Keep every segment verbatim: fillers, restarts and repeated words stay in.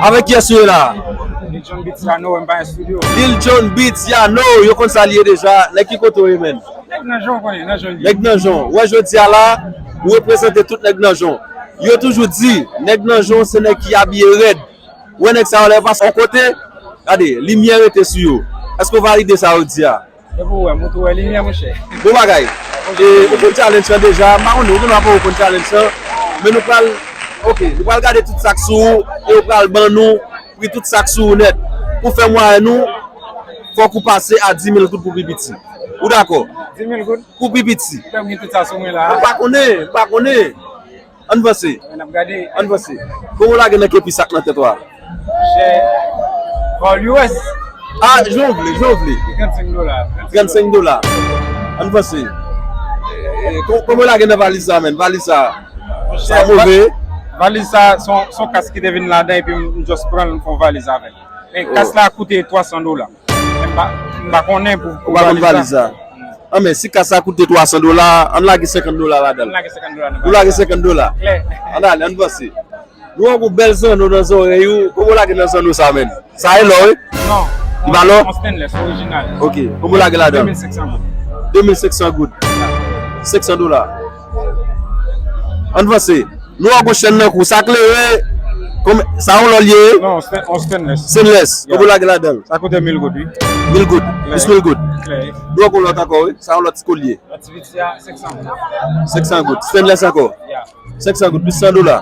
Avèk kiyès ou ye la? Lil John Beats Yano, Empire Studio. Lil John Beats Yano, yo konn sa l ye deja. Nèg ki kote w ye, menn? Nèg nan jan, w konnen, nan jan l ye. Nèg nan jan. Wè, jodi a la, ou reprezante tout nèg nan jan. Yo toujou di, nèg nan jan se nèg ki abiye rèd. Wè nèg sa yo lè yo pase yon kote, gade, limyè rete sou yo. Èske w valide sa yo di a? Depi w wè m, ou tou wè limyè, monchè. Bon bagay. E, ou konn challenge lan deja, m pa konnen, ou gen dwa pa ou konn challenge lan, men nou pral, ok, nou pral gade tout sa k sou ou, e ou pral ban nou pri tout sa k sou ou nèt. Pou fè mwayen nou, fòk ou pase a dis mil goud pou pi piti. Ou dakò? Dis mil goud? Pou pi piti. Fè m gen tout sa sou mwen la. M pa konnen, m pa konnen. Ann vanse. N ap gade. Ann vanse. Kòman w lage nan kepi sa k nan tèt ou a? Chè. Kòl U S. Ah, jan w vle, jan w vle. Trannsenk dola. Trannsenk dola. Ann vanse. E, e, kò-, kòman w lage nan valiz sa, menn? Valiz sa. Sa move. Valiz sa, se yon, se yon kas ki te vin ladan, epi m, m just pran l, m fè yon valiz avè l. Men kas la koute twa san dola. M pa, m pa konnen pou, pou valiz la. Ou pa konn valiz la. An, men si kas la koute twa san dola, ann lage senkant dola ladan l. Ann lage senkant dola nan valiz la. Nou lage senkant dola. Klè. Ann ale, ann vanse. Nou wè yon bèl zanno nan zòrèy ou. Kòman w lage nan zanno sa, menn? Sa e lò, wi? Non. Li pa lò? Yon stainless, orijinal. Ok. Kòman w lage ladan l? De mil senk san goud. De mil senk san goud. Senk san dola. Ann vanse. Nou wè gon chèn nan kou. Sa klere. Konbyen, sa yon lò l ye? Non, sta-, yon stainless. Stainless. Yeah. Kòman w lage ladan l? Sa koute mil goud, wi. Mil goud. Klè. Plis mil goud. Klè. Nou wè gon lòt ankò, wi. Sa yon lòt ti kolye. Lòt ti piti a, senk san goud. Senk san goud. Stainless ankò? Yeah. Senk san goud, plis san dola.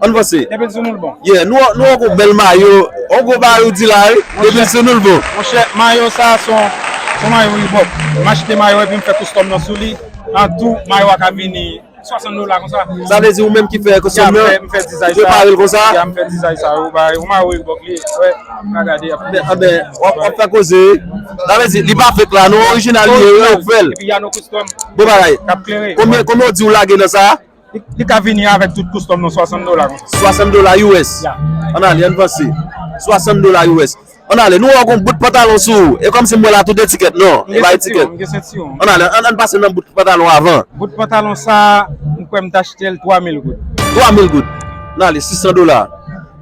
Ann vanse. Depi l sou nou l bon. Yeah, nou, nou wè gon bèl mayo. On gwo bagay ou di la, wi. Depi l sou nou l bon. Monchè, mayo sa, se yon, se yon mayo Reebok. M achte mayo epi m fè custom nan sou li. An tou, mayo a ka vini swasant dola konsa. Sa vle di ou menm ki fè custom nan, ou prepare l konsa? Ya, m fè, m fè dizay sa yo, bay, ou mare Reebok li, wè, ka gade, ap. Anben, anben, w ap, w ap fè koze. Sa vle di, li pa fake la, non, orijinal li ye, wi, ou k fè l. Epi Yano Custom. Bon bagay. K ap klere. Konbyen, konbyen w di ou lage nan sa? Li, li ka vini avèk tout custom nan swasant dola konsa. Swasant dola U S. Ya. Ann ale, ann vanse. Swasant dola U S. Ann ale, nou wè w gon bout pantalon sou ou. E kòmsi m wè la tout etikèt, non. E pa etikèt. M gen sentiwon, m gen sentiwon. Ann ale, ann, ann pase nan bout pantalon avan. Bout pantalon sa, m kwè m t achte l twa mil goud. Twa mil goud. Ann ale, sis san dola.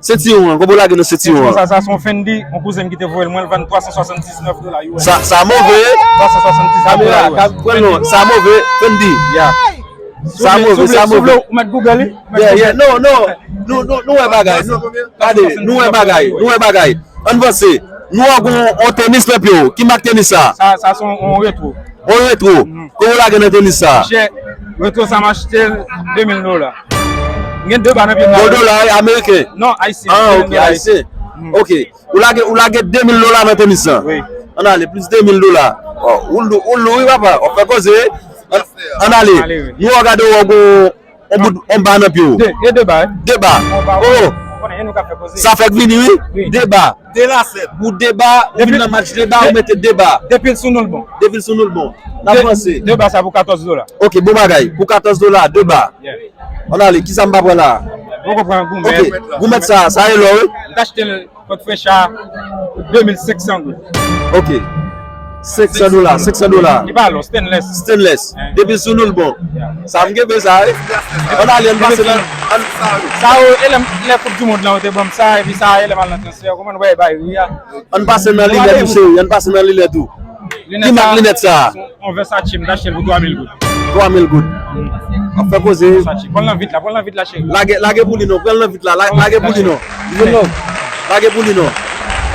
Sentiwon an, kòman w lage nan sentiwon an? Sa, sa se yon Fendi, yon kouzen m ki te voye l mwen, l vann twa san swasanndisnèf dola U S. Sa, sa move. Twa san swasanndisnèf dola U S. Kamera, pran non, sa move, Fendi. Ya. Sa move, sa move. Si w vle, ou mèt Google li. Yeah, yeah. Non, non. Nou, nou, nou wè bagay. Nou, gade, nou wè bagay. Nou wè bagay. Ann vanse. Nou wè gon, on tenis nan pye w. Ki mak tenis sa? Sa, sa se on, on retro. On retro. Mhm. Kòman w lage nan tenis sa? Chè. Retro sa m achte l de mil dola. M gen de ba nan pye m la. Bon dola, wi, ameriken? Non, ayisyen. Ah, ok, ayisyen. Mhm. Ok. Ou lage, ou lage de mil dola nan tenis lan. Wi. Ann ale, plis de mil dola. Oh, ou lou, ou lou, wi, papa. W ap fè koze. Ann, ann ale. Ann ale, wi. Nou wè gade w gon, on bout, on ba nan pye w. De, e de ba, wi. De ba. On ba, wi. Oh. Konnen, e nou k ap fè koze. Sa fèk vini, wi. Wi. De ba. De lasèt. Ou de ba, ou vin nan match de ba, ou mete de ba. Depi l sou nou l bon. Depi l sou nou l bon. N ap vanse. De ba sa pou katòz dola. Ok, bon bagay. Pou katòz dola, de ba. Yeah. Ann ale, kisa m pa pran la? Poko pran goumèt. Ok, goumèt sa, sa e lò, wi. M t achte l Kot Fresh a, de mil senk san goud. Ok. Senk san dola, senk san dola. Li pa lò, stainless. Stainless. Eh. Depi l sou nou l bon. Yeah. Sa m genbe sa, wi. Ann ale, ann pase nan, ann. Sa yo, e lè, lè Koup di Mond lan, yo te ban m sa, epi sa, e lè m al nan transfè, kòman nou bay, bay, wi, a. Ann pase nan linèt ou, cheri, ann pase nan linèt ou. Ki mak linèt sa? On Versace, m t achte l pou twa mil goud. Twa mil goud. Ap fè koze. Pran l nan vit la, pran l nan vit la, cheri. Lage, lage pou li non, pran l nan vit la, la-, lage pou li non. Li vin non. Lage pou li non.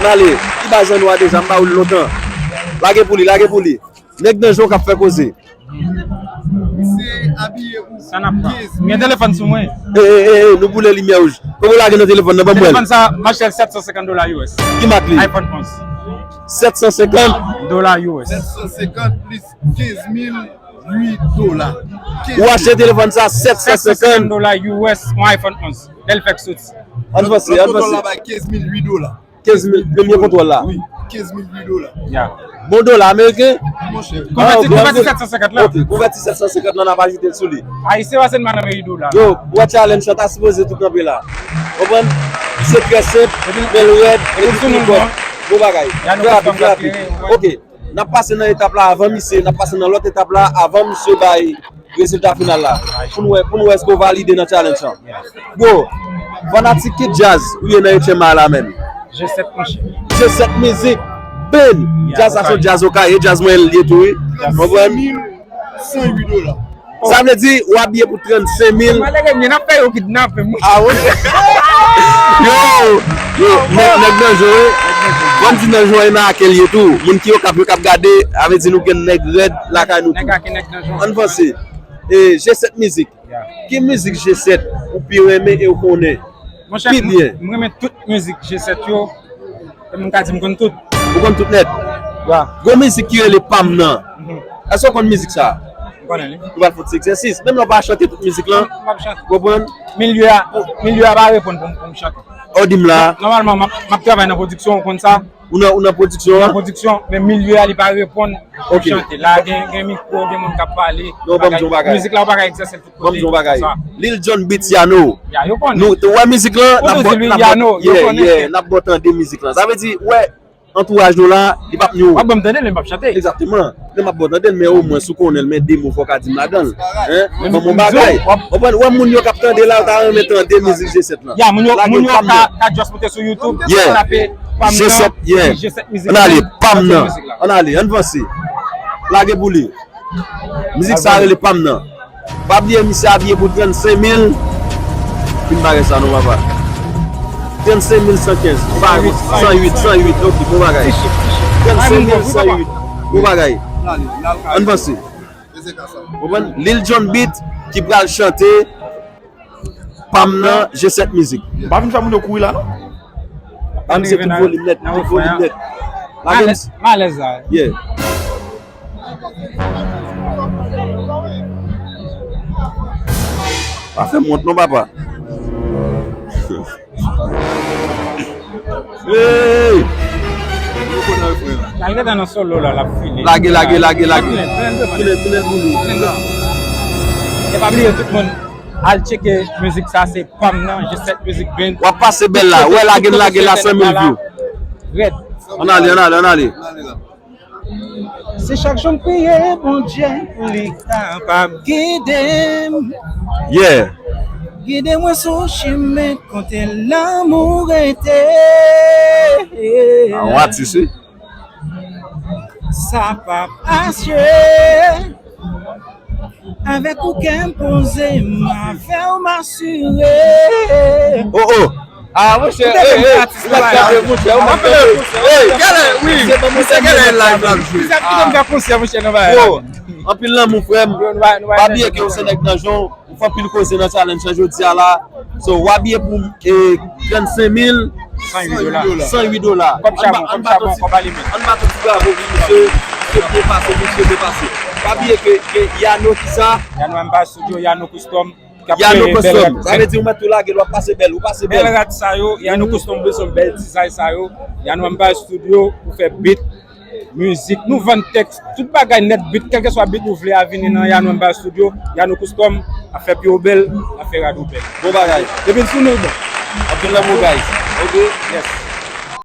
Ann ale, ki ba zanno a deja, m ba ou l lontan. Lage pou li, lage pou li. Nèg nan jan k ap fè koze. Misye abiye pou kenz mil. Sa n ap pran. M gen telefòn sou mwen. E, e, e, e, nou boule limyè wouj. Kòman w lage nan telefòn nan, ban m wè l. Telefòn sa, m achte l sèt san senkant dola U S. Ki mak li? iPhone onz. Sèt san senkant? Dola U S. Sèt san senkant plis kenz mil uit dola. Ou achte telefòn sa sèt san senkant dola U S, yon iPhone onz. Lè l fèk soti. Ann vanse, ann vanse. Lòt kontwòl la bay kenz mil uit dola. Kenz mil, premye kontwòl la. Wi, kenz mil uit dola. Ya. Bon dola ameriken? Monchè. Konvèti, konvèti sèt san senkant la. Ok, konvèti sèt san senkant la, n ap ajoute l sou li. Ayisyen pase n pa nan meri dola. Yo, ou wè challenge sa ta sipoze tou kanpe la. Konprann? Se trè senp, men l rèd, epi l bon. Bon bagay. Trè rapid, trè rapid. Ok. N ap pase nan etap la avan misye, n ap pase nan lòt etap la avan misye bay Rezilta final la. Pou n wè, pou n wè èske w valide nan challenge lan. Bro, fanatik ki djaz ou ye nan H M A la menm? G sèt, monchè. G sèt Mizik, band. Djaz sa se yon djaz okay, e djaz mwen l ye tou, wi. Konprann? San uit dola. Sa vle di, w abiye pou trannsenk mil. Malere, n ap fè yo kidnape m. Ah, wi. Yo, yo, nèg, nèg nan jwe, wi. Ban m di nan jwe nan ake l ye tou. Moun ki Okap yo k ap gade, a vle di nou gen nèg rèd lakay nou tou. Nèg ake, nèg nan jwe. Ann vanse. E, G sèt Mizik. Ki mizik G sèt ou pi renmen e ou konnen pi byen? Monchè, m renmen tout mizik G sèt yo. E m ka di m konn tout. Ou konn tout nèt? Gon mizik ki rele Pa m nan. Èske w konn mizik sa? M konnen li. Nou pral fè yon ti egzèsis. Menm lè w pa chante tout mizik lan. M p ap chante. Konprann? Milye a, milye a pa reponn pou m, pou m chante. Ou di m la. Nòmalman, m ap, m ap travay nan pwodiksyon, ou konn sa. Ou nan, ou nan pwodiksyon an? Nan pwodiksyon, men milye a li pa reponn pou chante. La gen, gen mikwo, gen moun k ap pale. Non, ban m di w yon bagay. Mizik la ou pa ka egzèse l tout kote. Ban m di w yon bagay. Lil Jon Beat, Yano. Ya, yo konnen. Nou, ou wè mizik lan, n ap bò, n ap bò, yeah, yeah, n ap bò tande mizik lan. Sa vle di, wè, antouraj nou la, li p ap nou. W ap ban m tande l, men m p ap chante. Egzakteman. Men m ap bò tande l, men omwen si w konnen l, men de mo fò w ka di m ladan l. Hein? Ban m yon bagay. Konprann? Wè moun yo k ap tande la, yo ta renmen tande mizik G sèt lan. Ya, moun yo, moun yo ka, ka just moute sou YouTube, tape Pa m nan, G sèt, yeah. G sèt Mizik. Ann ale, Pa m nan. Ann ale, ann vanse. Lage pou li. Mizik sa rele Pa m nan. Pa bliye misye abiye pou trannsenk mil. Fin bagay sa non, papa. Trannsenk mil san kenz. San uit, san uit, ok, bon bagay. Trannsenk mil san uit. Bon bagay. Ann vanse. Konprann? Lil Jon Beat ki pral chante Pa m nan G sèt Mizik. M pa vin fè moun yo kouri la, non. Ba misye tout volim nèt, tout volim nèt. Lage misye. M alèz la. Yeah. Pa fè m wont non, papa. Hey! L al gentan nan solo la, l ap file. Lage, lage, lage, lage. File, file, file pou li. E pa bliye tout moun, al tcheke mizik sa, se Pa m nan, G sèt Mizik Band. W ap pase bèl la. Wè, lage l, lage l la, san mil view. Rèd. Ann ale, ann ale, ann ale. Se chak jou m priye Bondye pou li kapab gide m. Yeah. Gide mwen sou chimen kote lanmou rete. A, w atis, wi. Sa p ap asire. Avèk ou kè m poze, m avè w m asire. Oh, oh. Ah, monchè, hey, hey, ou pa t kanpe, monchè, ou pa t kanpe. Hey, genlè, wi, monchè, genlè live la, m jwe. Misye ap kite m fè konsè, monchè, nan bagay la. Bro, anpil lanmou, frè m. Pa bliye ke ou se nèg nan jon, ou fè anpil koze nan challenge lan jodi a la. So, w abiye pou, eh, trannsenk mil san uit dola. San uit dola. Kòb chabon, kòb chabon, kòb alimen. Ann bat yon ti bravo pou misye, misye byen pase, misye byen pase. Pa bliye ke, ke Yano ki sa? Yano Empire Studio, Yano Custom. Yano Custom. Sa vle di ou mèt tou lage l, w ap pase bèl, ou pase bèl. Bèl rad sa yo, Yano Custom bezwen bèl dizay sa yo. Yano Empire Studio, ou fè beat, mizik, nou vann tèks, tout bagay nèt, beat, kèlkeswa beat ou vle a vini nan Yano Empire Studio, Yano Custom, ap fè pye w bèl, ap fè rad ou bèl. Bon bagay. Depi l sou nou, bon. Anpil lanmou, guys. Ok? Yes.